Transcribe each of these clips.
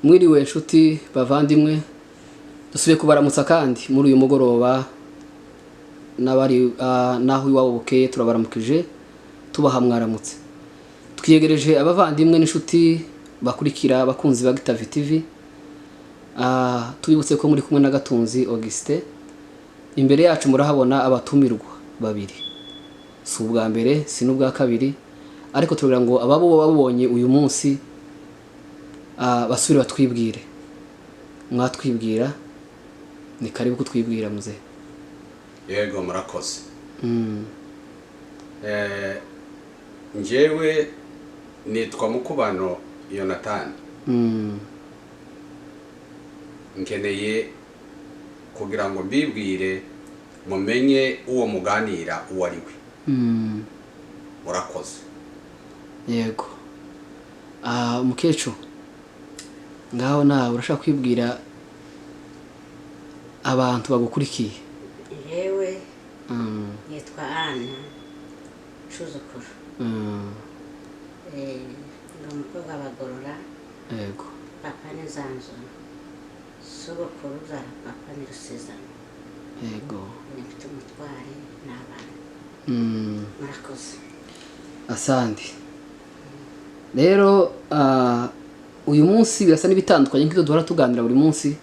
Mwiriwe nshuti bavandimwe, dusubiye kubaramutsa kandi muri uyu mugoroba n'abari naho iwabo bukeye, turabaramukije tubaha mwaramutse. Twiyegereje abavandimwe n'inshuti bakurikira abakunzi ba Gitavi TV. Tubibutse ko muri kumwe na Gatunzi Augustin. Imbere yacu murahabona abatumirwa babiri, si ubwa mbere si n'ubwa kabiri, ariko turagira ngo ababo babonye uyu munsi basubire batwibwire. Mwatwibwira? Ni karibu kutwibwira, muzehe. Yego, murakoze. Njyewe nitwa Mukubano Yonatani. Nkeneye kugira ngo mbibwire mumenye uwo muganira uwo ari we. Murakoze. Yego. Umukecuru ngaho nawe urashaka kwibwira abantu bagukurikiye? Yewe, nitwa Ana Cuzukuru. Ndi umukobwa wa Bagorora. Papa ni Nzanzu, sogokuru ubyara papa ni Rusizana. Mfite umutware n'abana. Murakoze. Asante. Rero uyu munsi birasa n'ibitandukanye nk'ibyo duhora tuganira buri munsi.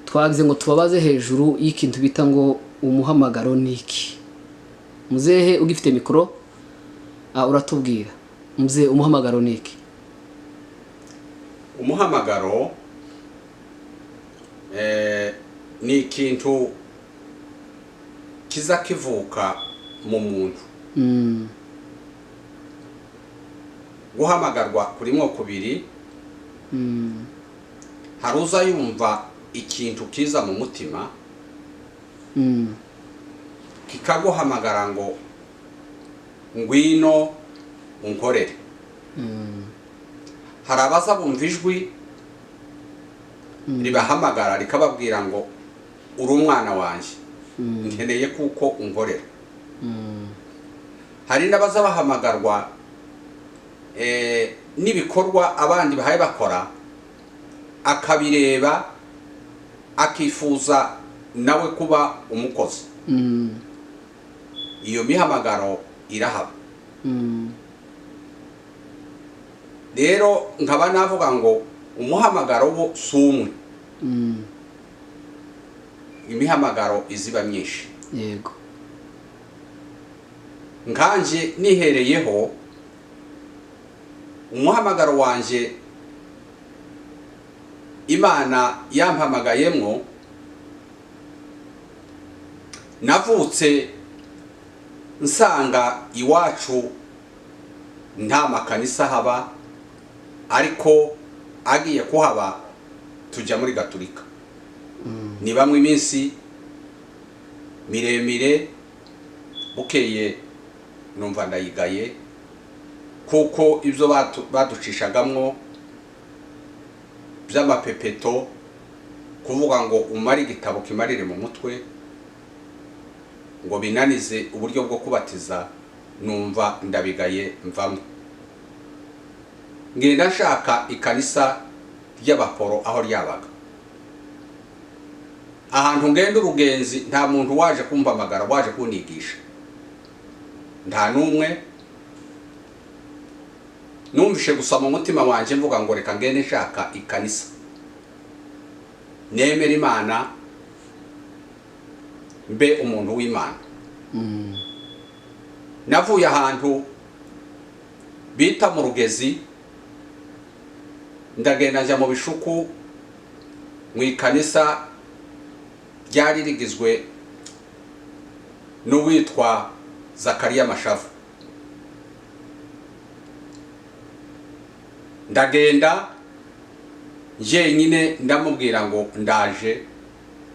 Twagize ngo tubabaze hejuru y'ikintu bita ngo umuhamagaro ni iki. Muzehe ugifite mikoro, uratubwira. Muzehe, umuhamagaro ni iki? Umuhamagaro ni ikintu kiza kivuka mu muntu. Guhamagarwa kurimo kubiri. Hari uza yumva ikintu kiza mu mutima, kikaguhamagara ngo ngwino unkorere. Hari abaza bumva ijwi ribahamagara rikababwira ngo uri umwana wanjye, nkeneye kuko unkorera. Hari n'abaza bahamagarwa n'ibikorwa abandi bahaye bakora, akabireba akifuza nawe kuba umukozi. Iyo mihamagaro irahaba. Rero nkaba navuga ngo umuhamagaro wo si umwe. Imihamagaro iziba myinshi. Nkanje nihereyeho, umuhamagaro wanje Imana yampamagayemwo, navutse nsanga iwacu nta makanisa haba, ariko agiye kuhaba tujya muri Gaturika. Ni bamwe iminsi miremire, bukeye numva ndayigaye, kuko ibyo baducishagamwo by'amapepeto, kuvuga ngo umare igitabo kimarire mu mutwe, ngo binanize uburyo bwo kubatiza, numva ndabigaye, mvamo, ngenda nshaka ikanisa ry'Abaporo aho ryabaga. Ahantu ngenda urugenzi, nta muntu waje kumpamagara, waje kunigisha, nta n'umwe. Numvishe gusa mu mutima wanjye mvuga ngo reka ngende nshaka ikanisa, nemera Imana, mbe umuntu w'Imana. Navuye ahantu bita mu Rugezi, ndagenda njya mu Bishuku mu ikanisa ryari rigizwe n'uwitwa Zakariya Mashavu. Ndagenda njyenyine, ndamubwira ngo ndaje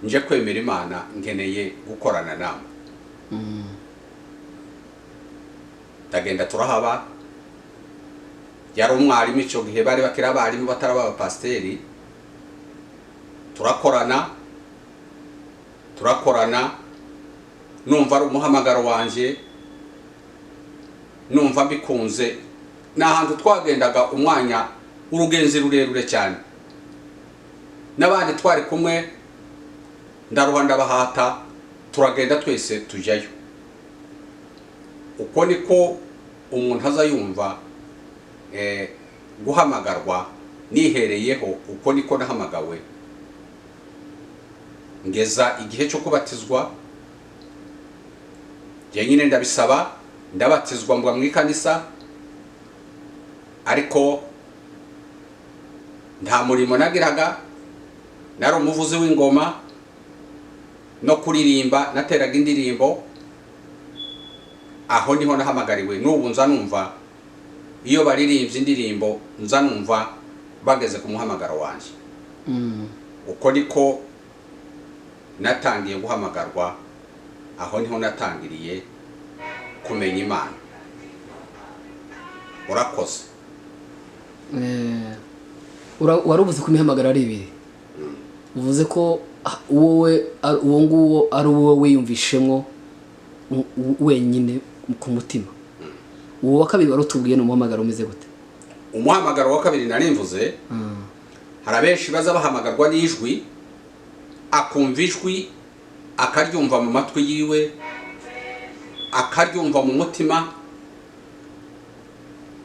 nje kwemera Imana, nkeneye gukorana namwe. Ndagenda turahaba. Yari umwarimu icyo gihe, bari bakiri abarimu bataraba abapasiteri. Turakorana, turakorana, numva ari umuhamagaro wanje, numva mbikunze. Ni ahantu twagendaga umwanya, urugenzi rurerure cyane. N'abandi twari kumwe ndaruha ndabahata, turagenda twese tujyayo. Uko niko umuntu aza yumva guhamagarwa. Nihereyeho uko niko nahamagawe, ngeza igihe cyo kubatizwa. Njye nyine ndabisaba, ndabatizwa mbwa mu ikanisa, ariko nta murimo nagiraga. Nari umuvuzi w'ingoma no kuririmba, nateraga indirimbo. Aho niho nahamagariwe. N'ubu nza numva iyo baririmbye indirimbo, nza numva bageze ku muhamagaro wanjye. Uko niko natangiye guhamagarwa, aho niho natangiriye kumenya Imana. Urakoze. Wari uvuze ko imihamagaro ari ibiri, uvuze ko wowe uwo nguwo ari uwo wiyumvishemo wenyine ku mutima. Uwo wa kabiri wari utubwiye ni umuhamagaro umeze gute? Umuhamagaro wa kabiri narimvuze, hari abenshi baza bahamagarwa n'ijwi, akumva ijwi, akaryumva mu matwi yiwe, akaryumva mu mutima.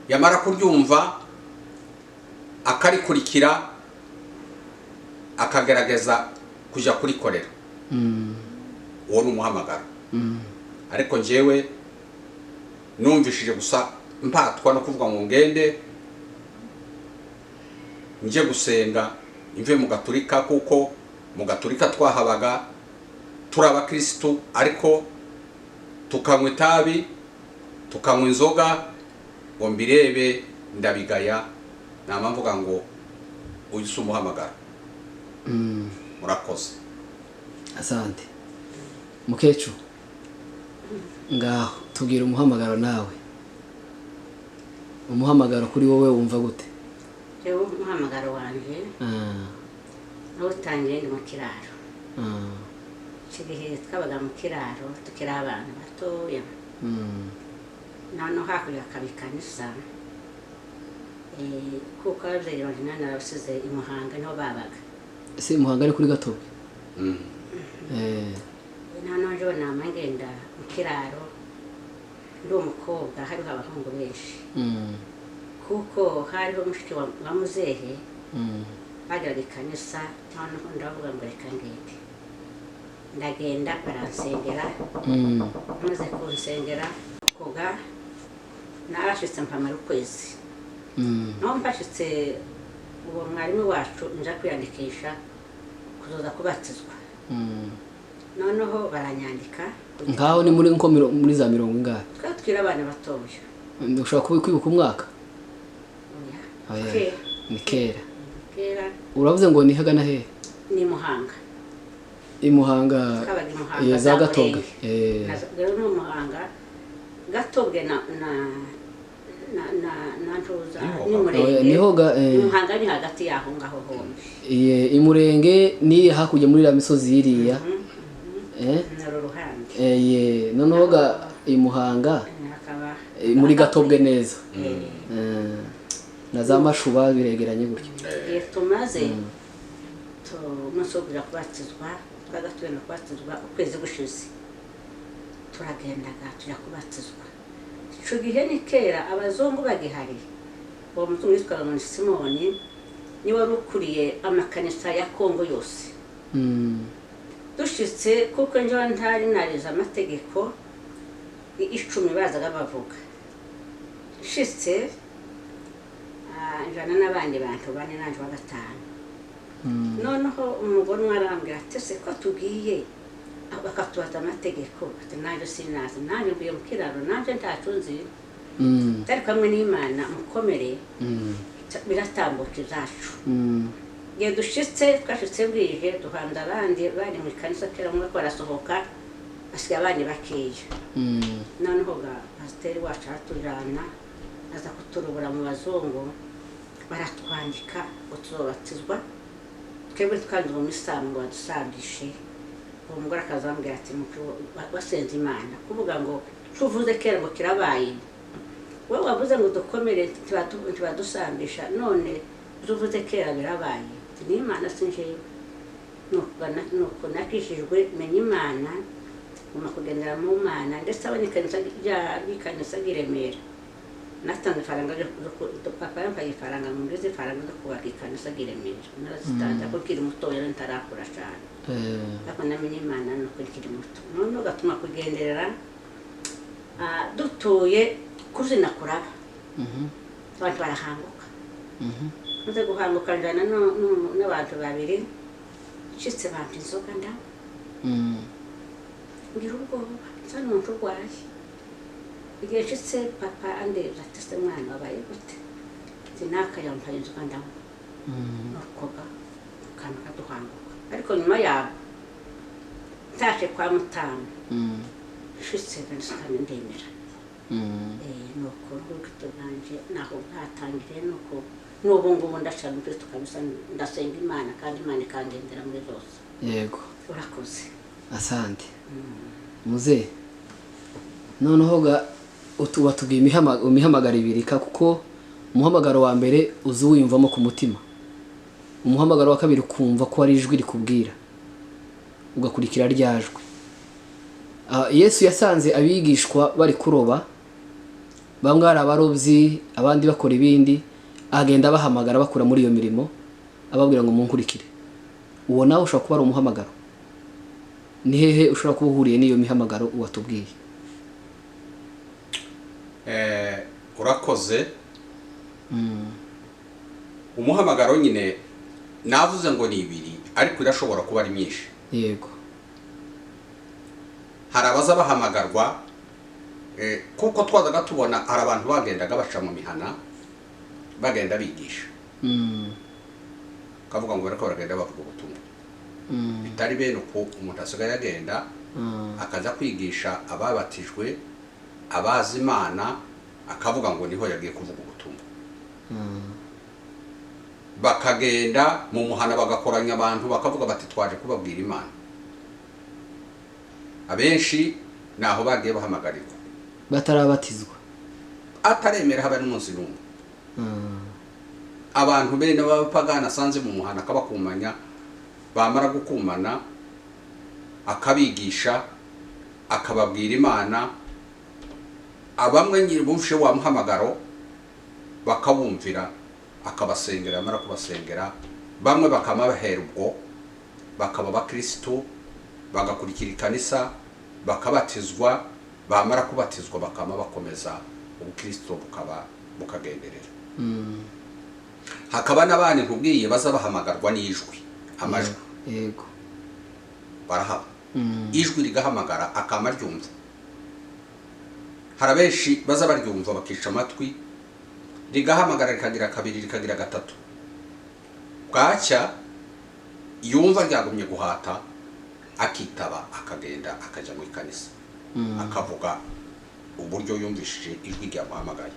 Yamara kuryumva akarikurikira, akagerageza kujya kurikorera. Uwo ni umuhamagaro. Ariko njyewe numvishije gusa mpatwa no kuvuga ngo ngende njye gusenga, imve mu gaturika, kuko mu gaturika twahabaga turi abakirisitu, ariko tukanywa itabi, tukanywa inzoga. Ngo mbirebe ndabigaya, nama mvuga ngo uyu si umuhamagaro. Murakoze. Asante. Mukecuru, ngaho tubwira umuhamagaro nawe. Umuhamagaro kuri wowe wumva gute? Jewe umuhamagaro wanje nawutangiye ndi mu kiraro. Icyo gihe twabaga mu kiraro tukiri abana batoya. Noneho hakurya hakaba ikanisa. Kuko ababyeyi banje nani narabasize i Muhanga, niho babaga. Ese i Muhanga ari kuri Gatobe? Mm. Noneho njewe nama ngenda mu kiraro ndi umukobwa, hariho abahungu benshi, kuko hariho mushiki wa muzehe bagiraga ikanisa. Noneho ndavuga ngo reka ngende. Ndagenda, baransengera. Maze kunsengera koga, narashitse mpamara ukwezi. Naho mfashitse uwo mwarimu wacu, nja kwiyandikisha kuzoza kubatizwa. Noneho baranyandika. Nkaho ni muri nko muri za mirongo ingahe? Twari tukiri abana batoya. Ushobora kuba kwibuka umwaka? Oya. Oya. Kera. Ni kera. Kera. Uravuze ngo ni hagana hehe? Ni Muhanga. I Muhanga. Twabaga i Muhanga. Za Gatobwe. Murenge. Rero ni Muhanga, Gatobwe na Ntuza. Niho ni Oya, Murenge. Niho ga Ni Muhanga, ni hagati yaho ngaho hombi. I Murenge ni hakurya muri iriya misozi yiriya. Naro ruhande. Ye, noneho ga i Muhanga hakaba muri Gatobwe neza. Na za Mashuba biregeranye gutyo. Igihe tumaze umunsi wo kuja kubatizwa, twaga tugenda kubatizwa ukwezi gushize, turagendaga tuja kubatizwa. Ico gihe ni kera abazungu bagihari. Uwo muzungu yitwaga ngo ni Simoni, niwe wari ukuriye amakanisa ya Kongo yose. Dushitse, kuko njyewe ntari narize amategeko 10 bazaga bavuga, nshitse njana n'abandi bantu bane, nanje wa gatanu. Noneho umugore umwe arambwira ati: "Se ko tugiye bakatubaza amategeko?" Ati: "Nanjye sinazi, nanjye mvuye mu kiraro, nanjye ntacyo nzi." Tari kumwe n'Imana, mukomere. Biratambuka ibyacu. Igihe dushitse, twashitse bwije, duhanda abandi bari mu ikanisa kera, bamwe ko barasohoka, hasigaye abandi bakeya. Noneho ga pasiteri wacu aratujana, aza kuturubura mu bazungu, baratwandika ngo tuzobatizwa. Twebwe twanze mu misambo ngo badusambishe. Uwo mugore akazambwira ati: "Wasenze Imana kuvuga ngo tuvuze kera ngo kirabaye. Wowe wavuze ngo dukomere, ntibadusambisha, none ibyo uvuze kera birabaye." Ati, ni Imana si njyewe. Nuko nakijijwe, menya Imana, nguma kugendera mu Mana, ndetse abona ikanisa ry'ikanisa ry'i Remera. Natanze ifaranga papa yampaye ifaranga ngo ngeze ifaranga zo kubaka ikanisa ry'i Remera, narazitanze ariko nkiri mutoya, ntarakura cyane. Ariko namenye Imana nuko nkiri muto, noneho gatuma kugenderera. Dutuye kuzina kuraba, abantu barahanguka. Maze guhanguka, njyana n'abantu babiri, nshitse bampa inzoga ndanywa. Ngira ubwoba, nsa n'umuntu urwaye. Igihe nshitse, papa andebye ati: "Se mwana, wabaye gute?" Sinaka yampaye inzoga ndanywa. Nukoga akantu kaduhanguka. Ariko nyuma yaho ntashe kwa mutama, nshitse kandi ndemera. Nuko n'ubwito bwanje naho bwatangiriye, nuko n'ubu ngubu ndashaka Kristo kabisa, ndasenga Imana kandi Imana ikangendera muri zose. Yego. Urakoze. Asante muze. Noneho ga watubwiye imihamagaro ibiri ka, kuko umuhamagaro wa mbere uzi wiyumvamo ku mutima, umuhamagaro wa kabiri ukumva ko ari ijwi rikubwira, ugakurikira rya jwi. Yesu yasanze abigishwa bari kuroba, bamwe ari abarobyi, abandi bakora ibindi, agenda abahamagara bakura muri iyo mirimo, ababwira ngo munkurikire. Uwo nawe ushobora kuba ari umuhamagaro. Ni hehe ushobora kuba uhuriye n'iyo mihamagaro watubwiye? Urakoze. Umuhamagaro nyine navuze ngo ni ibiri, ariko irashobora kuba ari myinshi. Hari abaza bahamagarwa, kuko twazaga tubona hari abantu bagendaga baca mu mihana, bagenda bigisha, kavuga ngo bariko baragenda bavuga ubutumwa. Bitari bene uko umuntu asigaye agenda, akaza kwigisha ababatijwe, abazi Imana, akavuga ngo niho yagiye kuvuga ubutumwa. Bakagenda mu muhana, bagakoranya abantu, bakavuga bati: "Twaje kubabwira Imana." Abenshi naho bagiye bahamagarirwa. Batarabatizwa? Ataremera habe n'umunsi n'umwe. Abantu bene b'abapagani asanze mu muhana akabakumanya, bamara gukumana akabigisha, akababwira Imana. Abamwe nyiri bumvishe wa muhamagaro bakawumvira, akabasengera, amara kubasengera bamwe bakamabahera, ubwo bakaba abakristo, bagakurikira ikanisa, bakabatizwa. Bamara kubatizwa bakama bakomeza ubukristo, bukaba bukagenderera. Hakaba n'abandi nkubwiye baza bahamagarwa n'ijwi, amajwi. Barahaba. Ijwi rigahamagara, akama ryumva. Hari abenshi baza baryumva bakica amatwi, rigahamagara rikagira kabiri, rikagira gatatu, bwacya yumva ryagumye guhata, akitaba, akagenda, akajya mu ikanisa, akavuga uburyo yumvishije ijwi ryamuhamagaye.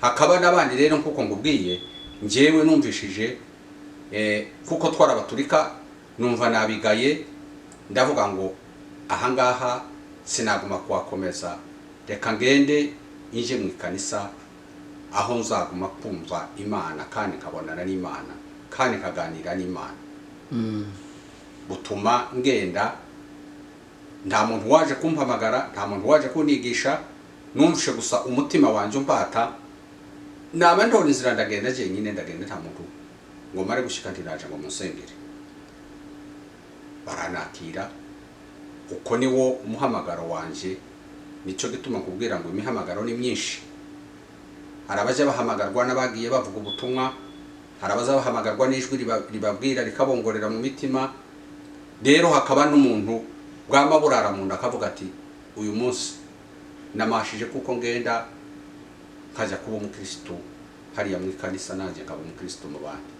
Hakaba n'abandi rero nk'uko ngubwiye, njyewe numvishije, kuko twarabaturika, numva nabigaye, ndavuga ngo ahangaha sinaguma kuhakomeza, reka ngende inje mu ikanisa aho nzaguma kumva Imana kandi nkabonana n'Imana kandi nkaganira n'Imana. Butuma ngenda. Nta muntu waje kumpamagara, nta muntu waje kunigisha, numvishe gusa umutima wanjye umpata, naba ndora inzira, ndagenda jenyine, ndagenda nta muntu ngo mare gushika ntiraje ngo munsengere, baranakira. Uko niwo umuhamagaro wanje. Nicyo gituma kubwira ngo imihamagaro ni myinshi. Hari abajya bahamagarwa n'abagiye bavuga ubutumwa, hari abaza bahamagarwa n'ijwi ribabwira, rikabongorera mu mitima. Rero hakaba n'umuntu bwama burara mu nda, akavuga ati: "Uyu munsi namashije kuko ngenda nkajya kuba umukristo hariya mu ikanisa, nanjye nkaba umukristo mu bandi."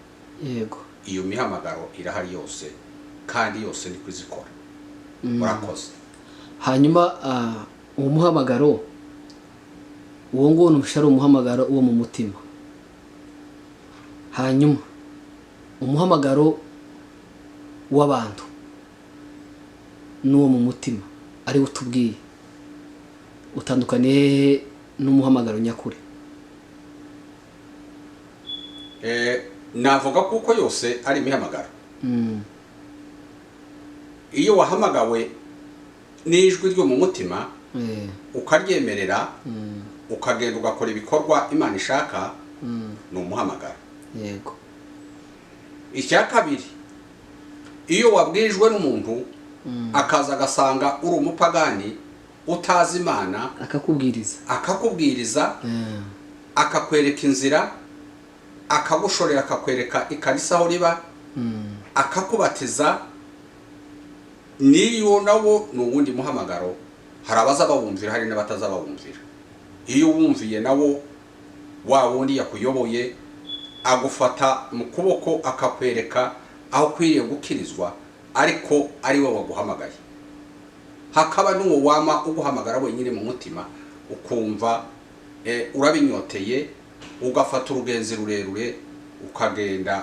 Iyo mihamagaro irahari yose, kandi yose niko izikora. Murakoze. Hanyuma uwo muhamagaro, uwo nguwo numvishe ari umuhamagaro wo mu mutima. Hanyuma umuhamagaro w'abantu n'uwo mu mutima ari wo utubwiye utandukaniye hehe n'umuhamagaro nyakuri? Navuga kuko yose ari imihamagaro. Iyo wahamagawe n'ijwi ryo mu mutima, ukaryemerera, ukagenda ugakora ibikorwa Imana ishaka, ni umuhamagaro. Yego. Icya kabiri, iyo wabwirijwe n'umuntu akaza agasanga uri umupagani utazi Imana, akakubwiriza, akakubwiriza, akakwereka inzira, akagushorera, akakwereka ikanisa aho riba, akakubatiza, niyo nawo ni uwundi muhamagaro. Hari abaza bawumvira, hari n'abataza bawumvira. Iyo wumviye nawo wa wundi yakuyoboye agufata mu kuboko akakwereka aho ukwiriye gukirizwa, ariko ari we waguhamagaye. Hakaba n'uwo wama uguhamagara wenyine mu mutima, ukumva urabinyoteye, ugafata urugenzi rurerure ukagenda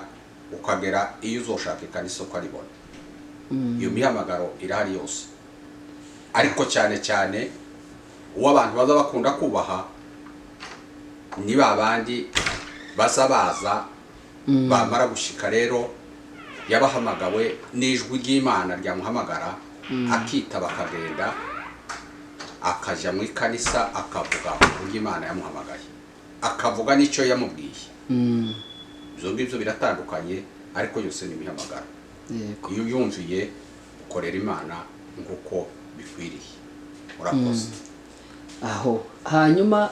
ukagera iyo uzoshaka ikanisa ukaribona. Iyo mihamagaro irahari yose, ariko cyane cyane uwo abantu baza bakunda kubaha ni ba bandi baza baza bamara gushika rero yabahamagawe n'ijwi ry'Imana ryamuhamagara, akitaba akagenda akajya mu ikanisa akavuga uburyo Imana yamuhamagaye, akavuga n'icyo yamubwiye. Ibyo ngibyo biratandukanye, ariko yose ni imihamagaro. Yego. Iyo uyumviye ukorera Imana nk'uko bikwiriye. Urakoze. Aho hanyuma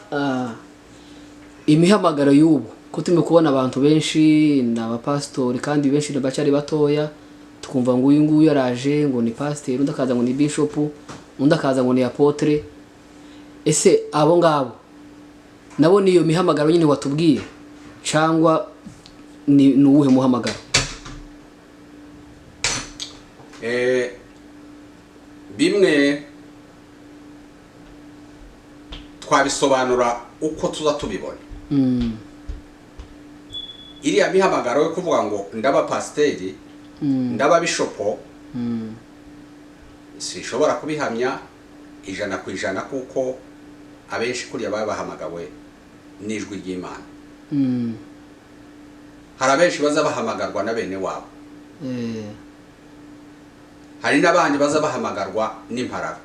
imihamagaro y'ubu ko turimo kubona abantu benshi ni abapasitori kandi benshi bacyari batoya, tukumva ngo uyu nguyu yaraje ngo ni pasiteri, undi akaza ngo ni bishopu, undi akaza ngo ni apotre. Ese abo ngabo nabo ni iyo mihamagaro nyine watubwiye, cyangwa ni uwuhe muhamagaro? Bimwe twabisobanura uko tuza tubibona. Iriya mihamagaro yo kuvuga ngo ndaba pasiteri, ndaba bishopo, sinshobora kubihamya 100% kuko abenshi kuriya baba bahamagawe n'ijwi ry'Imana. Hari abenshi baza bahamagarwa na bene wabo, hari n'abandi baza bahamagarwa n'impararo.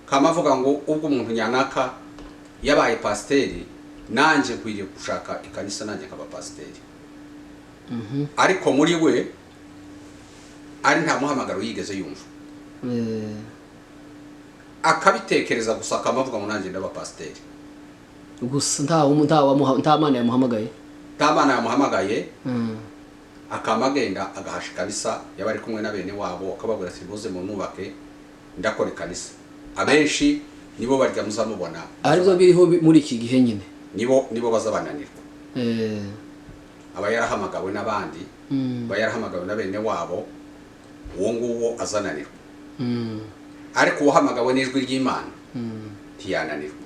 Kama avuga ngo ubwo umuntu nyanaka yabaye pasiteri, nanjye nkwiriye gushaka ikanisa, nanjye nkaba pasiteri. Ariko muri we ari nta muhamagaro yigeze yumva, akabitekereza gusa, akamavuga ngo nanjye ndaba pasiteri gusa, nta Mana yamuhamagaye, nta Mana yamuhamagaye. Akama agenda agahasha ikanisa, yaba ari kumwe na bene wabo akababwira ati muze munubake ndakora ikanisa. Abenshi nibo barya muzamubona, aribyo biriho muri iki gihe nyine, nibo bazabananirwa. Aba yarahamagawe n'abandi, aba yarahamagawe na bene wabo, uwo nguwo azananirwa. Ariko uwahamagawe n'ijwi ry'Imana ntiyananirwa.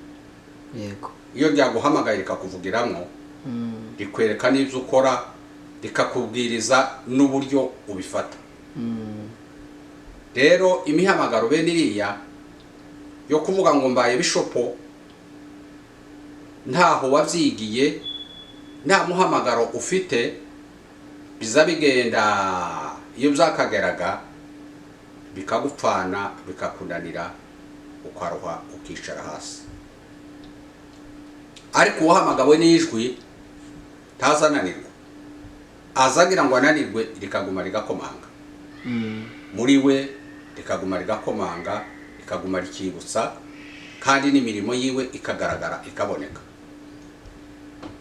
Yego. Iyo ryaguhamagaye rikakuvugiramo, rikwereka n'ibyo ukora, rikakubwiriza n'uburyo ubifata. Rero imihamagaro bene iriya yo kuvuga ngo mbaye bishopo, ntaho wabyigiye, nta muhamagaro ufite, biza bigenda iyo byakageraga bikagupfana, bikakunanira, ukaruha, ukicara hasi. Ariko uwahamagawe n'ijwi ntazananirwa, azagira ngo ananirwe rikaguma rigakomanga muri we, rikaguma rigakomanga, rikaguma rikibutsa, kandi n'imirimo yiwe ikagaragara ikaboneka.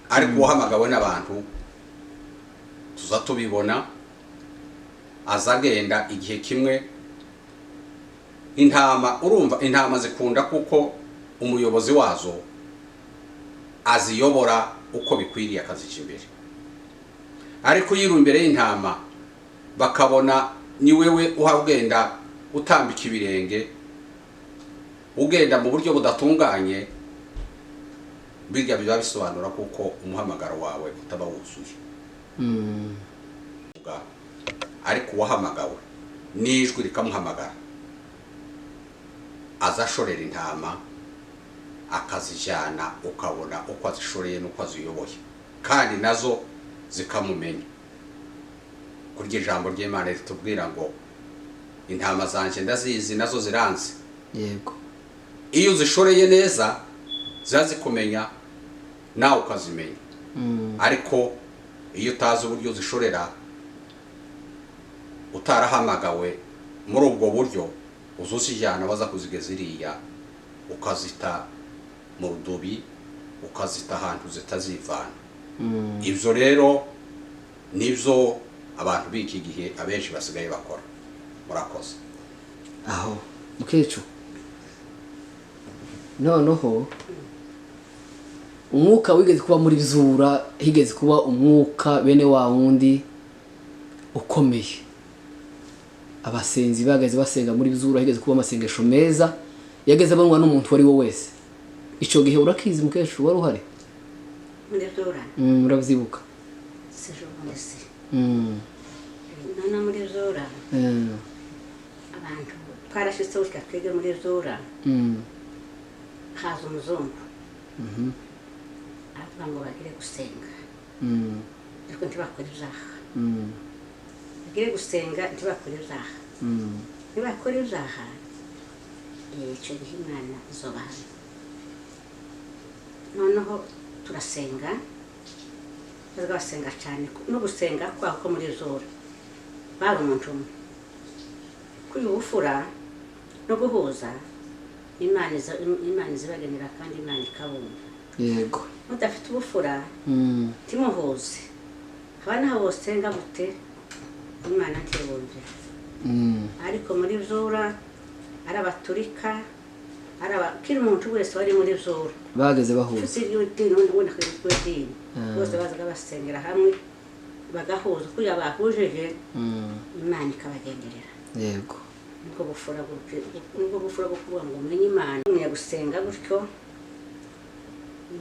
Ariko uwahamagawe n'abantu tuza tubibona, azagenda igihe kimwe. Intama, urumva intama zikunda kuko umuyobozi wazo aziyobora uko bikwiriye, akazica imbere. Ariko yiru imbere y'intama bakabona ni wewe uhagenda utambika ibirenge, ugenda mu buryo budatunganye, birya biba bisobanura kuko umuhamagaro wawe utaba wuzuye. Ariko uwahamagawe n'ijwi rikamuhamagara, azashorera intama akazijyana, ukabona uko azishoreye n'uko aziyoboye. Kandi nazo zikamumenya. Kurya ijambo ry'Imana ritubwira ngo intama zanjye ndazizi nazo ziranzi. Yego. Iyo uzishoreye neza zikumenya nawe ukazimenya. Ariko iyo utazi uburyo uzishorera, utarahamagawe muri ubwo buryo, uzuzijyana baza kuzigeza iriya, ukazita mu rudubi, ukazita ahantu zitazivana. Ibyo rero nibyo abantu b'iki gihe abenshi basigaye bakora. Murakoze. Aho mukecuru, noneho umwuka wigeze kuba muri Zura, higeze kuba umwuka bene wa wundi ukomeye. Abasenzi bageze basenga muri Zura, higeze kuba amasengesho meza yageze abonwa n'umuntu wari we wese. Icyo gihe urakizi mukecuru, wari uhari? Muri Zura? Urabyibuka? Sijo se. None muri Zura abantu twarashitse gutya twige muri Zura, haza umuzungu aravuga ngo bagire gusenga ariko ntibakore ibyaha. Bagire gusenga ntibakore ibyaha. Nibakora ibyaha, icyo gihe Imana izobahana. Noneho turasenga, baza basenga cyane, no gusenga kwaho ko muri Zura bari umuntu umwe. Kuri ubufura no guhuza, Imana izibagenera kandi Imana ikabumva. Yego. Mudafite ubufura timuhuze, haba naho bosenga gute Imana ntibumvira. Ariko muri Zura ari abaturika, ari kiri umuntu wese wari muri Zura bageze bahuza. Bose bazaga basengera hamwe bagahuza, kuya bahujeje Imana ikabagenderera. Yego. Nubwo bufura bwo kuvuga ngo umenye Imana, umenya gusenga gutyo,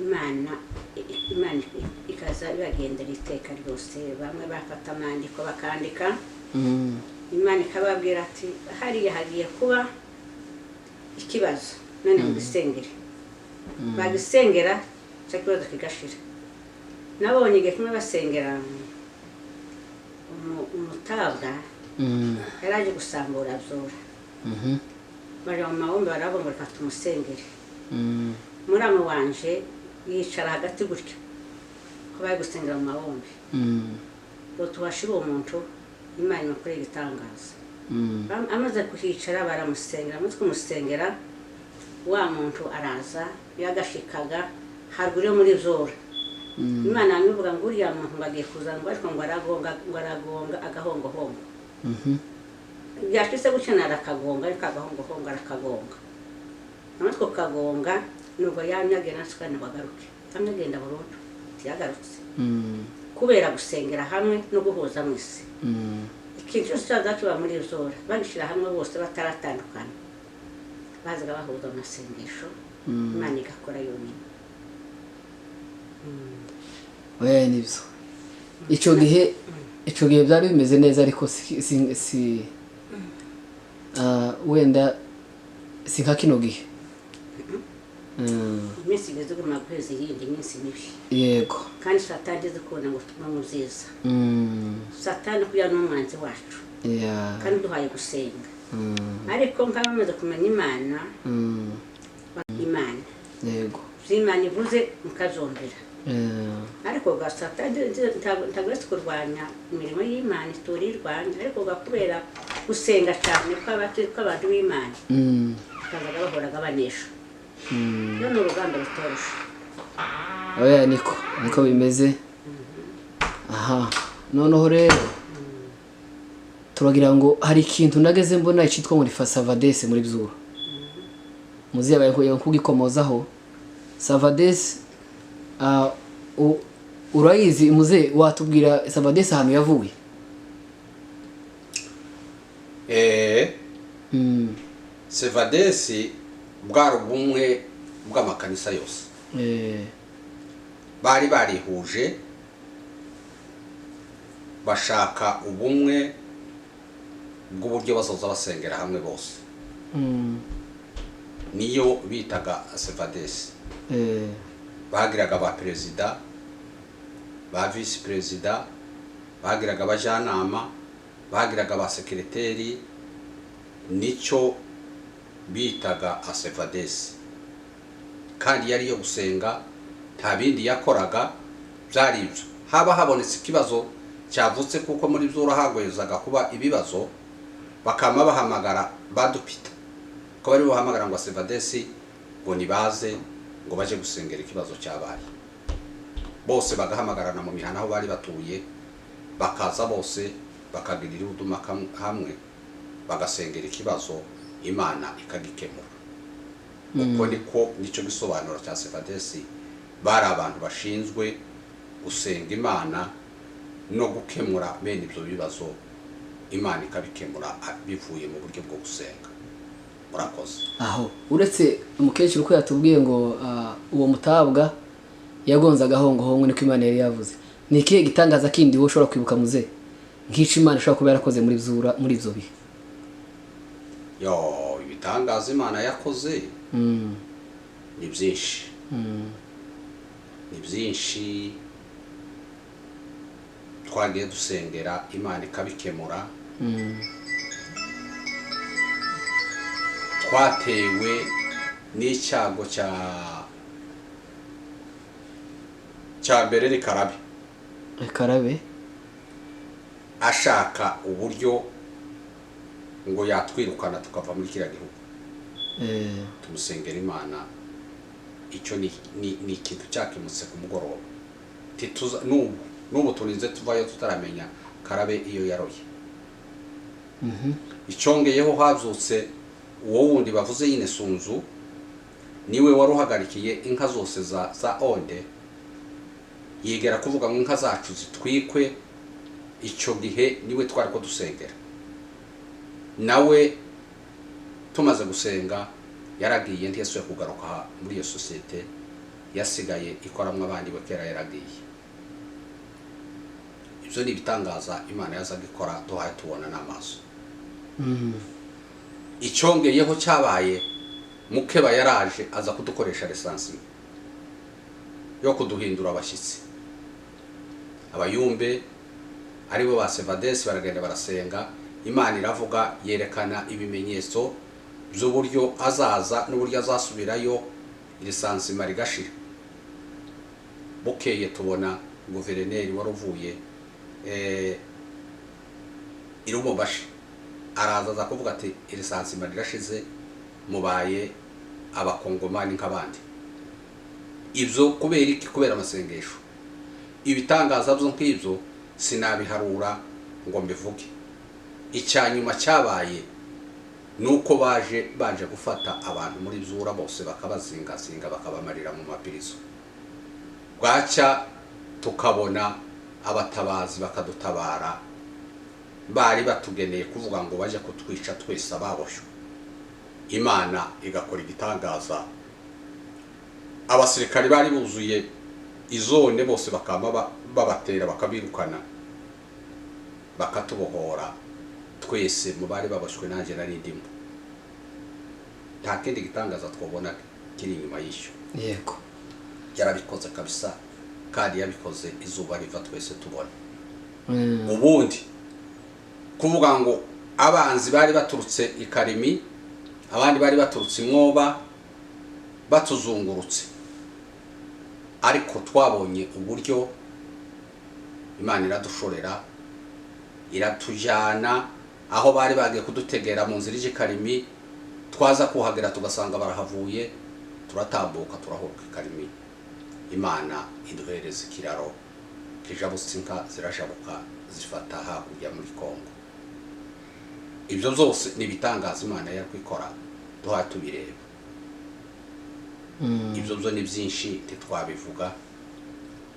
Imana ikaza ibagendera iteka ryose. Bamwe bafata amandiko bakandika, Imana ikababwira ati hariya hagiye kuba ikibazo, none mugisengere. Bagisengera cyo kibazo kigashira. Nabonye igihe kimwe basengera umutabwa yaraje gusambura Zura. Bari mu mabumbe barabonga reka tumusengere. Muramu wanje yicara hagati gutyo ko bari gusengera mu mabumbe. Ngo tubashire uwo muntu, Imana imukore igitangaza. Amaze kuhicara baramusengera, amaze kumusengera wa muntu araza yagashikaga haruguru yo muri Zura. Imana yamivuga ngo uriya muntu ngo agiye kuza, ngo ariko ngo aragonga, ngo aragonga agahongohongo. Byashitse gutya arakagonga, ariko agahongohongo arakagonga. Amaze kukagonga nubwo yamye agenda asuka ngo agaruke. Yamye agenda burundu ntiyagarutse. Kubera gusengera hamwe no guhuza mu isi. Ikintu cyose cyaza kiba muri Zura bagishyira hamwe bose bataratandukana, bazaga bahuza amasengesho, Imana igakora yonyine. Oya nibyo. Icyo gihe byari bimeze neza, ariko si wenda si nka kino gihe. Iminsi igeze guma guheza iyindi minsi mibi. Yego. Kandi Satani ageze kubona ngo tuba mu byiza. Satani kuya n'umwanzi wacu. Kandi duhaye gusenga. Ariko nk'abamaze kumenya Imana, Imana. Yego. Imana ivuze mukazumvira. Ariko ga Satani ntabwo kurwanya imirimo y'Imana iturirwanya, ariko gakubera gusenga cyane kw'abantu b'Imana. Kazaga bahoraga banesha. None urugamba rutoroshe. Oya niko bimeze. Aha noneho rero turagira ngo hari ikintu nageze mbona cyitwa ngo ni Savadesi muri Zura. Muzi yabaye kugikomozaho. Savadesi urayizi muze, watubwira Savadesi ahantu yavuye? Savadesi bwari ubumwe bw'amakanisa yose. Bari barihuje bashaka ubumwe bw'uburyo bazoza basengera hamwe bose. Niyo bitaga Sevadesi. Bagiraga ba perezida ba visi perezida, bagiraga abajyanama, bagiraga ba sekereteri. Nicyo bitaga asevadesi, kandi yari iyo gusenga, nta bindi yakoraga, byari ibyo. Haba habonetse ikibazo cyavutse, kuko muri byo hagwezaga kuba ibibazo, bakama bahamagara badupita ko bari buhamagara ngo asevadesi ngo nibaze ngo baje gusengera ikibazo cyabaye. Bose bagahamagarana mu mihana aho bari batuye, bakaza bose bakagirira uduma hamwe, bagasengera ikibazo, Imana ikagikemura. Uko niko nicyo gisobanuro cya sefadesi. Bari abantu bashinzwe gusenga Imana no gukemura bene ibyo bibazo, Imana ikabikemura bivuye mu buryo bwo gusenga. Murakoze. Aho uretse umukecuru ko yatubwiye ngo uwo mutabwa yagonze agahongohongo, niko Imana yari yavuze, ni ikihe gitangaza kindi wowe ushobora kwibuka muze, nk'icyo Imana ishobora kuba yarakoze muri Byura muri ibyo bihe? Yo, ibitangaza Imana yakoze ni byinshi, ni byinshi. Twagiye dusengera Imana ikabikemura. Twatewe n'icyago cya mbere ni Karabe. Karabe. Ashaka uburyo ngo yatwirukana tukava muri kiriya gihugu. Tumusengera Imana, icyo ni ikintu cyakemutse ku mugoroba. Tituza n'ubu turinze tuvayo tutaramenya Karabe iyo yaroye. Icyongeyeho, habyutse uwo wundi bavuze nyine Sunzu, niwe wari uhagarikiye inka zose za Onde, yigera kuvuga ngo inka zacu zitwikwe. Icyo gihe niwe twari ko dusengera, nawe tumaze gusenga yaragiye, ntiyasubiye kugaruka muri iyo sosiyete, yasigaye ikoramwo abandi we kera yaragiye. Ibyo ni ibitangaza Imana yazaga ikora duhaye tubona n'amaso. Icyongeyeho cyabaye, Mukeba yaraje aza kudukoresha lisansi yo kuduhindura abashyitsi. Abayumbe aribo ba sevadesi baragenda barasenga, Imana iravuga, yerekana ibimenyetso by'uburyo azaza n'uburyo azasubirayo, irisansima rigashira. Bukeye tubona guverineri wari uvuye i Lubumbashi araza, aza kuvuga ati: "Irisansima rirashize, mubaye abakongomani nk'abandi." Ibyo kubera iki? Kubera amasengesho. Ibitangaza byo nk'ibyo sinabiharura ngo mbivuge. Icya nyuma cyabaye ni uko baje gufata abantu muri Byura bose, bakabazingazinga, bakabamarira mu mapirizo. Bwacya tukabona abatabazi bakadutabara. Bari batugeneye kuvuga ngo bajye kutwica twese ababoshywe, Imana igakora igitangaza. Abasirikari bari buzuye izone bose bakaba babatera, bakabirukana, bakatubohora twese. Mu bari baboshywe nanjye nari ndimo. Nta kindi gitangaza twabona kiri inyuma y'icyo. Yarabikoze kabisa, kandi yabikoze izuba riva, twese tubona. Ubundi kuvuga ngo abanzi bari baturutse i Karimi, abandi bari baturutse i Mwoba, batuzungurutse, ariko twabonye uburyo Imana iradushorera, iratujyana aho bari bagiye kudutegera mu nzira ije i Karimi. Twaza kuhagera tugasanga barahavuye, turatambuka, turahuruka i Karimi. Imana iduhereza ikiraro kijabutse, inka zirashabuka zifata hakurya muri Kongo. Ibyo byose ni ibitangaza Imana yari kwikora duhaye tubireba. Ibyo byo ni byinshi, ntitwabivuga.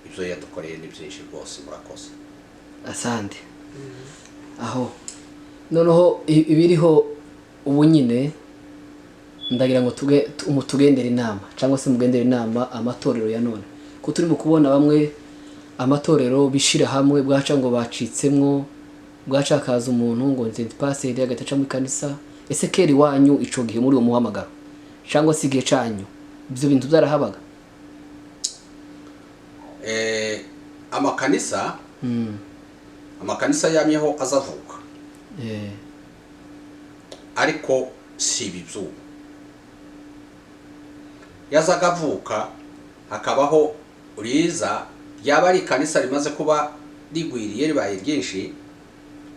Ibyo yadukoreye ni byinshi rwose. Murakoze. Asante. Aho noneho ibiriho ubu nyine, ndagira ngo mutugendere inama, cyangwa se mugendere inama amatorero ya none, ko turimo kubona bamwe amatorero bishira hamwe, bwaca ngo bacitsemwo, bwacakaza umuntu ngo nzi paseri agahita aca mu ikanisa. Ese kera iwanyu ico gihe muri uwo muhamagaro, cyangwa se igihe canyu, ibyo bintu byarahabaga? Amakanisa amakanisa yamyeho azavuka, ariko si ibi by'ubu. Yazaga avuka hakabaho riza ryaba ari ikanisa rimaze kuba rigwiriye, ribaye ryinshi,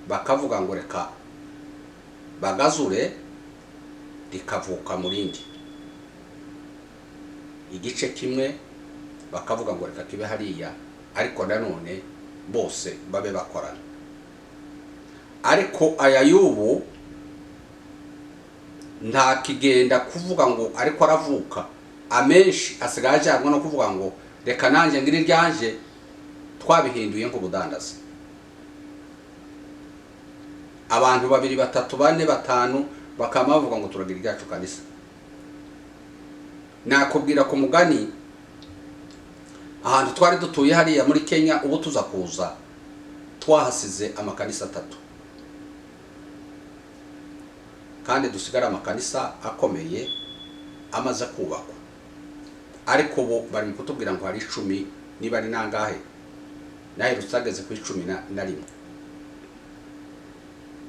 bakavuga ngo reka bagazure, rikavuka mu rindi igice kimwe, bakavuga ngo reka kibe hariya, ariko nanone bose babe bakorana. Ariko aya y'ubu nta kigenda kuvuga ngo ariko aravuka, amenshi asigaye ajyanwa no kuvuga ngo reka nanjye ngire iryanje, twabihinduye nk'ubudandaza. Abantu babiri, batatu, bane, batanu bakaba bavuga ngo turagira iryacu kanisa. Nakubwira ku mugani, ahantu twari dutuye hariya muri Kenya, ubu tuza kuza twahasize amakanisa 3, kandi dusigara amakanisa akomeye amaze kubakwa. Ariko ubu bari kutubwira ngo hari 10, niba ari nangahe, nawe rusageze ku 11.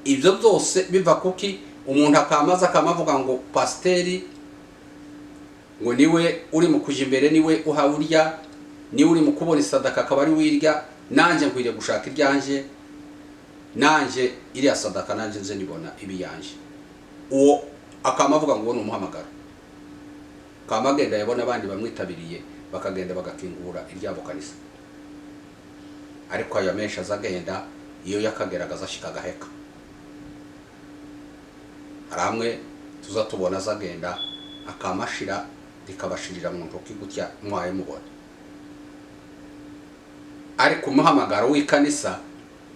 Ibyo byose biva kuki umuntu akamaza akamavuga ngo pasiteri ngo niwe uri mu kuja imbere, niwe uhawurya, niwe uri mu kubona isadaka akaba ari wirya, nanjye nkwiriye gushaka iryanje, nanjye iriya sadaka nanjye nze nibona ibiyanje. Uwo akamavuga ngo ni umuhamagaro, kamagenda yabona abandi bamwitabiriye bakagenda bagakingura iryabo kanisa. Ariko aya menshi azagenda iyo yakageragaza ashika agaheka. Haramwe tuza tubona azagenda akamashira rikabashirira mu ntoki gutya mwaye mubona. Ariko umuhamagaro w'ikanisa,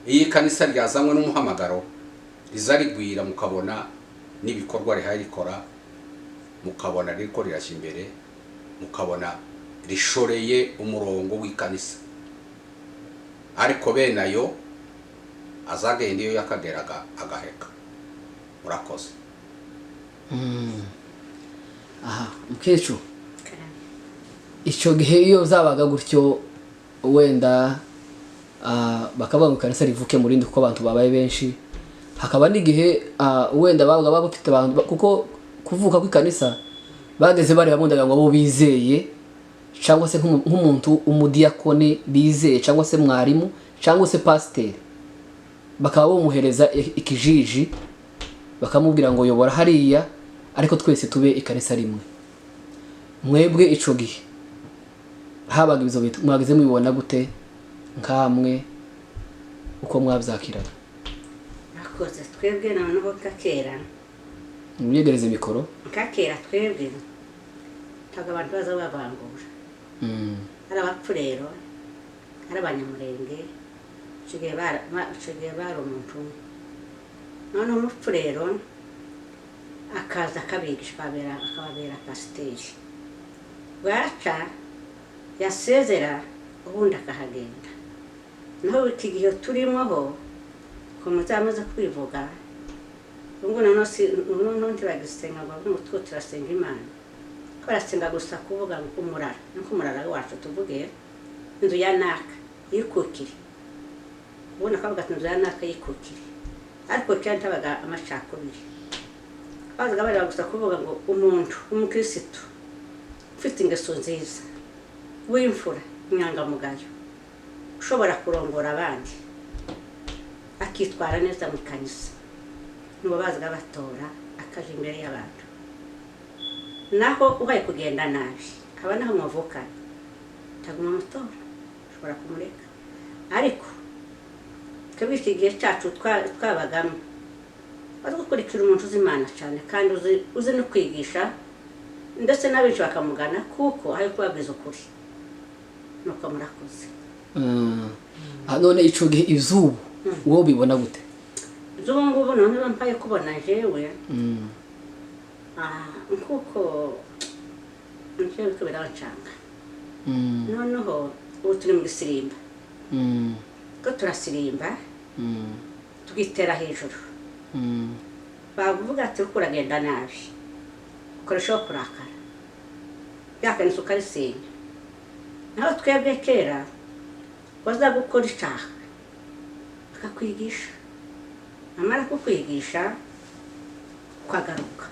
iyi kanisa ryazanywe n'umuhamagaro rizarigwira, mukabona n'ibikorwa rihaye rikora, mukabona riko rirashya imbere, mukabona rishoreye umurongo w'ikanisa. Ariko bene ayo azagenda iyo yakageraga agaheka. Murakoze. Aha mukecuru, icyo gihe iyo zabaga gutyo wenda bakavuga ngo ikanisa rivuke mu rindi kuko abantu babaye benshi, hakaba n'igihe wenda babaga bafite abantu, kuko kuvuka kw'ikanisa bageze bareba bundaga ngo abo bizeye, cyangwa se nk'umuntu umudiyakoni bizeye, cyangwa se mwarimu, cyangwa se pasiteri, bakaba bamuhereza ikijiji bakamubwira ngo yobora hariya, ariko twese tube ikanisa rimwe. Mwebwe ico gihe habaga ibizo bitu mwageze mubibona gute nkamwe uko mwabyakiraga? Akoze twebwe noneho kakera mwiyegereze mikoro kakera twebwe ntabwo abantu baza babangura. Ari abapfu rero, ari abanyamurenge, ico gihe bari umuntu umwe. Noneho umupfu rero akaza akabigisha, akababera pasiteri, bwaca yasezera ubundi akahagenda. Naho iki gihe turimo ho ko muzamaze kwivuga ubwo noneho ntibagisenga ngo bavuge ngo two turasenga Imana, ko barasenga gusa kuvuga ngo umurara, nuko umurara wacu tuvuge inzu ya naka yikukire, ubundi akavuga ati inzu ya naka yikukire, ariko kera ntabaga amacakubiri, bazaga bareba gusa kuvuga ngo umuntu w'umukirisitu ufite ingeso nziza, w'imfura, inyangamugayo, ushobora kurongora abandi, akitwara neza mu kanisa, nibo bazaga batora akaja imbere y'abantu. Naho ubaye kugenda nabi aba naho muvukana taguma mutora, ushobora kumureka. Ariko twebwe iki gihe cyacu twabagamo bazi gukurikira umuntu uzi Imana cyane kandi uzi no kwigisha, ndetse n'abenshi bakamugana kuko ari kubabwiza ukuri. Nuko murakoze. None ico gihe izubu wowe ubibona gute? Izubu ngubu none bampaye kubona jewe nkuko nje ko birancanga. Noneho ubu turi mu gisirimba, ko turasirimba tugitera hejuru, bavuga ati uragenda nabi, ukoresha kurakara yakanisa ukarisenya. Naho twebwe kera Waza gukora icyaha bakakwigisha, amara kukwigisha ukagaruka,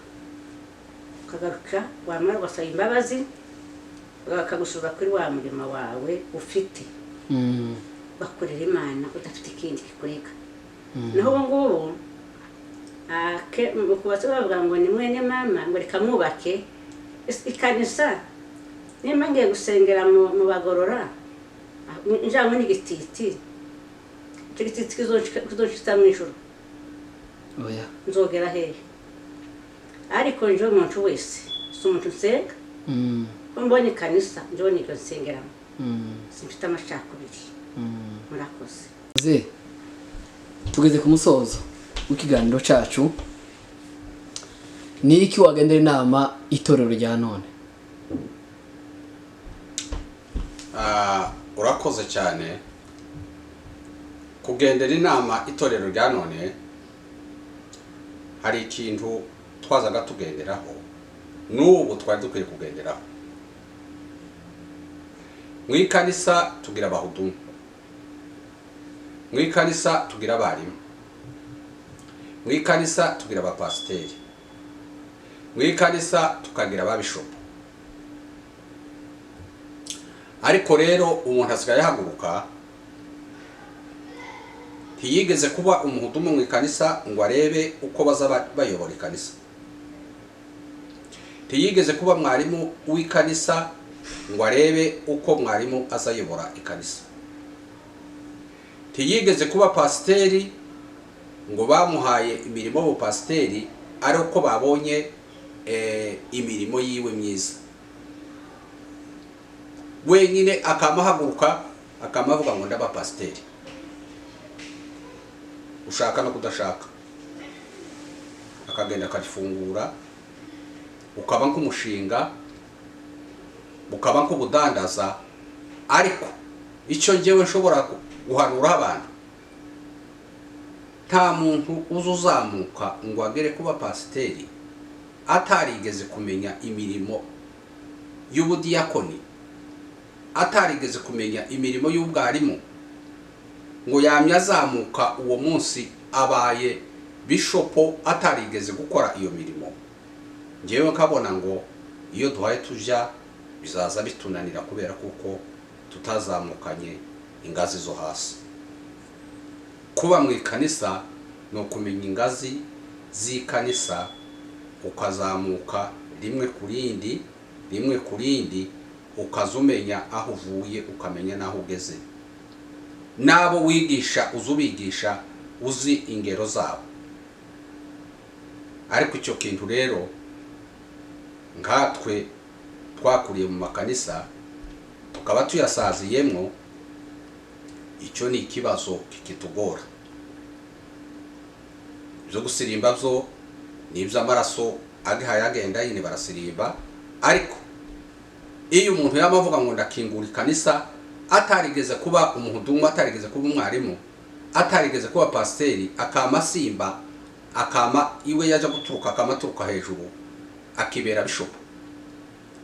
wamara ugasaba imbabazi bakagusubiza kuri wa murimo wawe ufite. Bakorera Imana udafite ikindi kikurega. Naho ubu ngubu kubatse bavuga ngo ni mwene mama, ngo reka mwubake ikanisa. Nimba ngiye gusengera mu bagorora njanywe n'igititi, icyo gititi kizoshitsa mu ijuru, nzogera hehe? Ariko nje umuntu wese si umuntu nsenga, ko mbonye ikanisa njewe niryo nsengeramo, simfite amacakubiri. Murakoze. Tugeze ku musozo w'ikiganiro cyacu. Ni iki wagendera inama itorero rya none? Urakoze cyane. Kugendera inama itorero rya none, hari ikintu twazaga tugenderaho n'ubu twari dukwiye kugenderaho. Mu ikanisa tugira abahudumu, mu ikanisa tugira abarimu, mu ikanisa tugira abapasiteri, mu ikanisa tukagira ababishopu. Ariko rero umuntu asigaye ahaguruka, ntiyigeze kuba umuhudumu mu ikanisa ngo arebe uko baza bayobora ikanisa, ntiyigeze kuba mwarimu w'ikanisa ngo arebe uko mwarimu azayobora ikanisa, ntiyigeze kuba pasiteri ngo bamuhaye imirimo y'ubupasiteri ari uko babonye imirimo yiwe myiza. Wenyine akamahaguruka akamavuga ngo ndaba pasiteri, ushaka no kudashaka, akagenda akarifungura, ukaba nk'umushinga, ukaba nk'ubudandaza. Ariko icyo njyewe nshobora guhanura abantu, nta muntu uzuzamuka ngo agere kuba pasiteri atarigeze kumenya imirimo y'ubudiyakoni, atarigeze kumenya imirimo y'ubwarimu, ngo yamye azamuka uwo munsi abaye bishopo atarigeze gukora iyo mirimo. Njyewe nkabona ngo iyo duhaye tujya bizaza bitunanira kubera kuko tutazamukanye ingazi zo hasi. Kuba mu ikanisa ni ukumenya ingazi z'ikanisa, ukazamuka rimwe ku rindi, rimwe ku rindi, ukazumenya aho uvuye, ukamenya n'aho ugeze, n'abo wigisha uzubigisha uzi ingero zabo. Ariko icyo kintu rero nkatwe twakuriye mu makanisa tukaba tuyasaziyemo, icyo ni ikibazo kikitugora. Ibyo gusirimba byo ni iby'amaraso agihaye agenda nyine barasirimba. Ariko iyo umuntu yaba avuga ngo ndakingura ikanisa atarigeze kuba umuhudumu, atarigeze kuba umwarimu, atarigeze kuba pasiteri, akama simba, akama iwe yaje guturuka, akama aturuka hejuru akibera bishopu,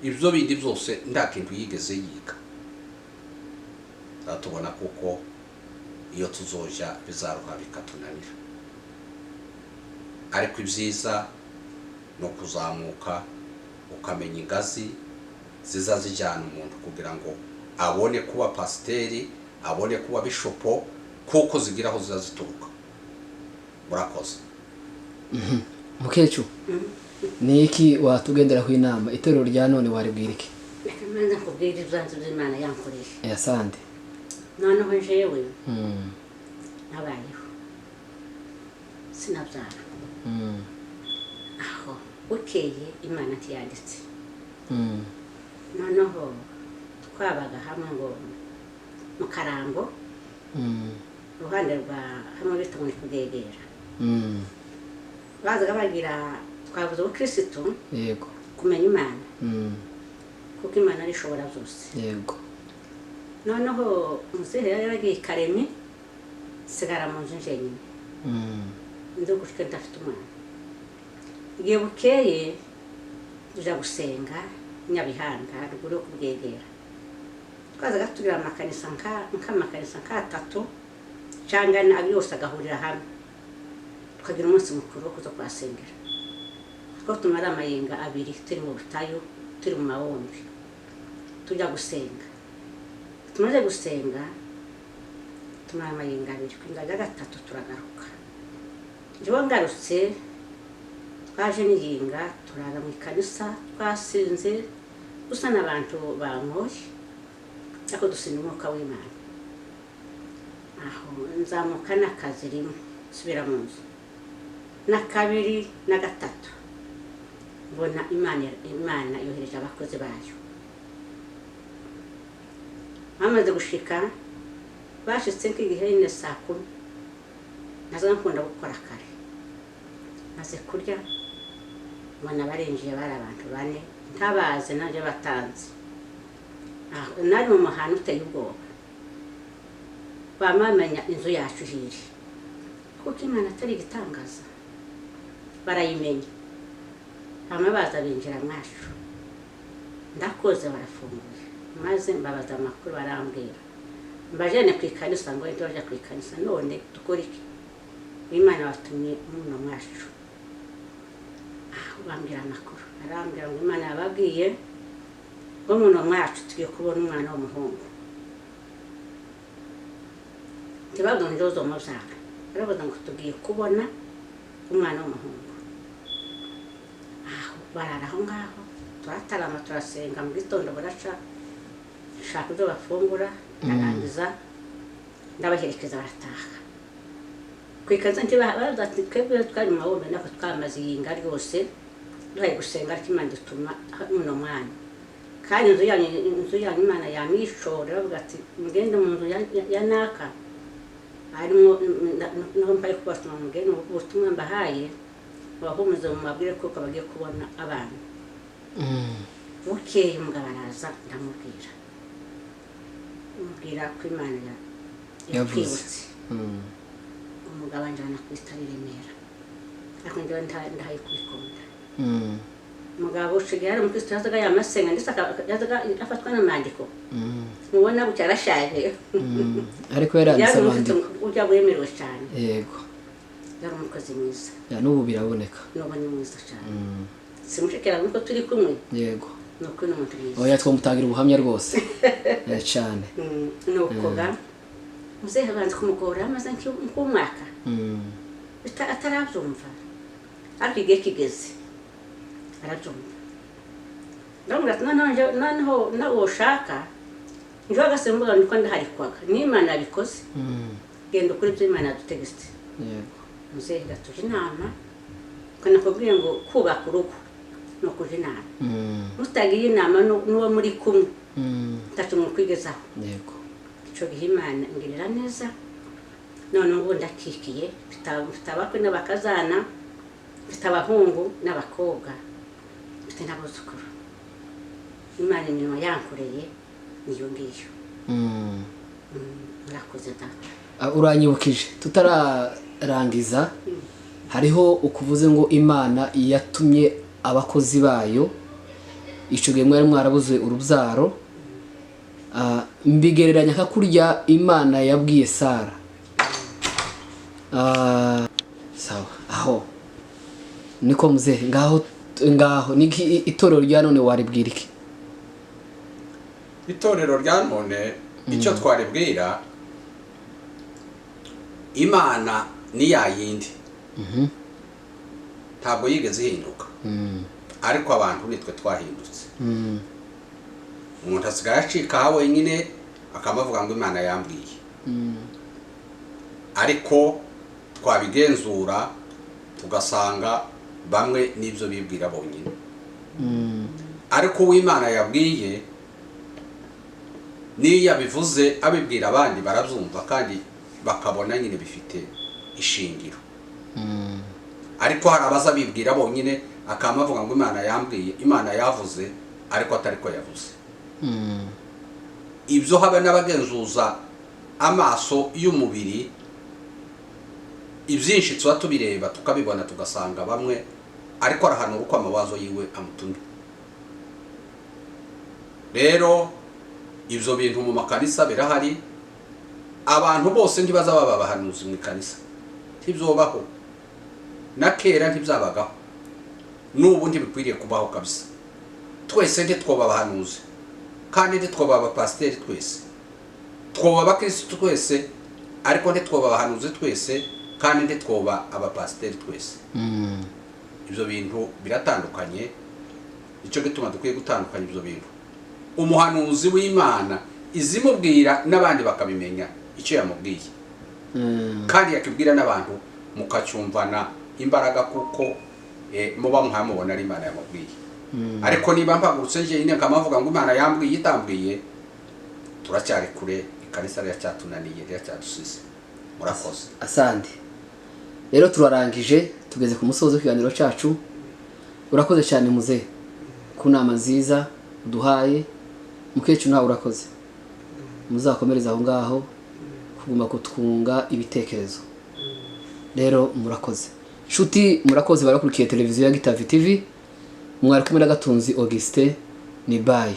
ibyo bindi byose nta kintu yigeze yiga. Tubona kuko iyo tuzoja bizaruha bikatunanira. Ariko ibyiza no kuzamuka ukamenya ingazi ziza zijyana umuntu kugira ngo abone kuba pasiteri, abone kuba bishopo, kuko zigira aho ziza zituruka. Murakoze. Mukecuru, ni iki watugenderaho inama itorero rya none waribwira iki? Reka mbanze nkubwire ibyanzu by'Imana yankoreye. Asante. Noneho jewe nabayeho sinabyara. Aho bukeye Imana ntiyanditse. Noneho twabaga hamwe ngo mu Karambo, uruhande rwa hamwe bita ngo ni Kugegera. Bazaga bagira twavuze ubukirisitu, yego, kumenya Imana, kuko Imana ari ishobora byose. Yego. Noneho muzehe yari yaragiye Karemi, nsigara mu nzu njyenyine. Ndugutwe ndafite umwana. Igihe bukeye tuja gusenga Nyabihanga ruguru yo Kubwegera. Twazaga tugira amakanisa nk'amakanisa nk'atatu cyangwa ane, yose agahurira hamwe, tukagira umunsi mukuru wo kuza kuhasengera. Two tumara amayenga abiri turi mu butayu, turi mu mawombi, tujya gusenga. Tumaze gusenga tumara amayenga abiri, ku inga gatatu turagaruka. Njyewe ngarutse twaje n'iyinga, turara mu ikanisa twasinze, dusa n'abantu banyoye, ariko dusinda umwuka w'Imana. Aho nzamuka n'akazi rimwe nsubira mu nzu, na kabiri na gatatu, mbona Imana yohereje abakozi bayo. Bamaze gushika, bashitse nk'igihe nyine 10:00. Naza nkunda gukora kare, maze kurya mbona barinjiye, bari abantu bane ntabaze nanjye batanze. Nari mu muhanda uteye ubwoba, bamamenya inzu yacu hiri, kuko Imana atari igitangaza, barayimenya. Bamwe baza binjira mwacu, ndakoze barafunguye, maze mbabaza amakuru barambwira, mbajene ku ikanisa ngo ntibajya ku ikanisa. None dukora iki? Imana batumye muno mwacu. Bambwira amakuru, arambwira ngo Imana yababwiye ngo muno mwacu tugiye kubona umwana w'umuhungu. Ntibabwira ngo uzomubyara, baravuga ngo tugiye kubona umwana w'umuhungu. Aho barara aho ngaho, turatarama, turasenga, mu gitondo buraca, nshaka ibyo bafungura, ndarangiza ndabaherekeza barataha. Ku ikanisa ntibaza ati twebwe twari mu mabombe, nako twamaze iyinga ryose duhaye gusenga, ariko Imana idutuma muno mwanya, kandi inzu yanyu Imana yamwishora. Bavuga ati mugende mu nzu ya naka harimo niho mpaye kubatuma, mugende ubutumwa mbahaye mubahumuze, mubabwire kuko bagiye kubona abana. Bukeye umugabo araza, ndamubwira mubwira ko Imana yakwibutse. Umugabo anjyana ku itari i Remera, ariko njyewe ndahaye kubikunda. Umugabo usigaye ari umukristo, yazaga yamasenga, ndetse yazaga afatwa n'amandiko, mubona gutya arashaje, ariko yaranditse amandiko, ujya wemerewe cyane. Yego, yari umukozi mwiza, n'ubu biraboneka, n'ubu ni mwiza cyane. Simushikira nuko turi kumwe. Yego, nuko ni umuntu mwiza. Oya, twamutangira ubuhamya rwose cyane. Nuko ga muzehe banze kumugora, amaze nk'umwaka atarabyumva, ariko igihe kigeze arabyumva. Ndamubwira ati noneho nawe ushaka njyewe agasembuza niko ndaharikwaga, n'Imana yabikoze, genda ukore ibyo Imana yadutegetse. Yego, muzehe gatuje inama, ko nakubwiye ngo kubaka urugo ni ukuja inama, mutagiye inama n'uwo muri kumwe ntacyo mukwigezaho. Yego, icyo gihe Imana ingirira neza, none ubu ndakikiye, mfite abakwe n'abakazana, mfite abahungu n'abakobwa, mfite n'abuzukuru. Imana imirimo yankoreye niyo ngiyo. Murakoze data. Uranyibukije tutararangiza, hariho ukuvuze ngo Imana yatumye abakozi bayo, icyo gihe mwari mwarabuze urubyaro. Mbigereranya nka kurya Imana yabwiye Sara. Sawa, aho niko muzehe, ngaho ngaho niki itorero rya none waribwira iki? Itorero rya none icyo twaribwira, Imana ni yayindi, ntabwo yigeze ihinduka, ariko abantu nitwe twahindutse. Umuntu asigaye acika aho wenyine akamavuga ngo Imana yambwiye, ariko twabigenzura tugasanga bamwe n'ibyo bibwira bonyine. Ariko uw'Imana yabwiye niyo yabivuze abibwira abandi barabyumva kandi bakabona nyine bifite ishingiro. Ariko hari abaza bibwira bonyine akamavuga ngo Imana yambwiye, Imana yavuze, ariko atari ko yavuze. Ibyo habe n'abagenzuza amaso y'umubiri, ibyinshi tuba tubireba tukabibona, tugasanga bamwe ariko arahanura uko amawazo yiwe amutumye. Rero Ibyo bintu mu makanisa birahari. Abantu bose ntibaza baba abahanuzi mu ikanisa, ntibyobaho. Na kera ntibyabagaho, n'ubu ntibikwiriye kubaho kabisa. Twese ntitwoba abahanuzi kandi ntitwoba abapasiteri twese. Twoba abakirisitu twese, ariko ntitwoba abahanuzi twese kandi ntitwoba abapasiteri twese. Ibyo bintu biratandukanye. Nicyo gituma dukwiye gutandukanya ibyo bintu. Umuhanuzi w'Imana izimubwira n'abandi bakabimenya icyo yamubwiye, kandi yakibwira n'abantu mukacyumvana imbaraga, kuko muba mwamubona ari Imana yamubwiye. Ariko niba mpagurutse njyenyine nkamavuga ngo Imana yambwiye itambwiye, turacyari kure. Ikanisa riracyatunaniye, riracyadusize. Murakoze. Asante. Rero turarangije, tugeze ku musozo w'ikiganiro cyacu. Urakoze cyane muze ku nama nziza uduhaye. Mukecuru, nawe urakoze. Muzakomereze aho ngaho kuguma kutwunga ibitekerezo. Rero murakoze nshuti, murakoze barakurikiye televiziyo ya Gitavi TV. Mwari kumwe na Gatunzi Augustin. Ni bye.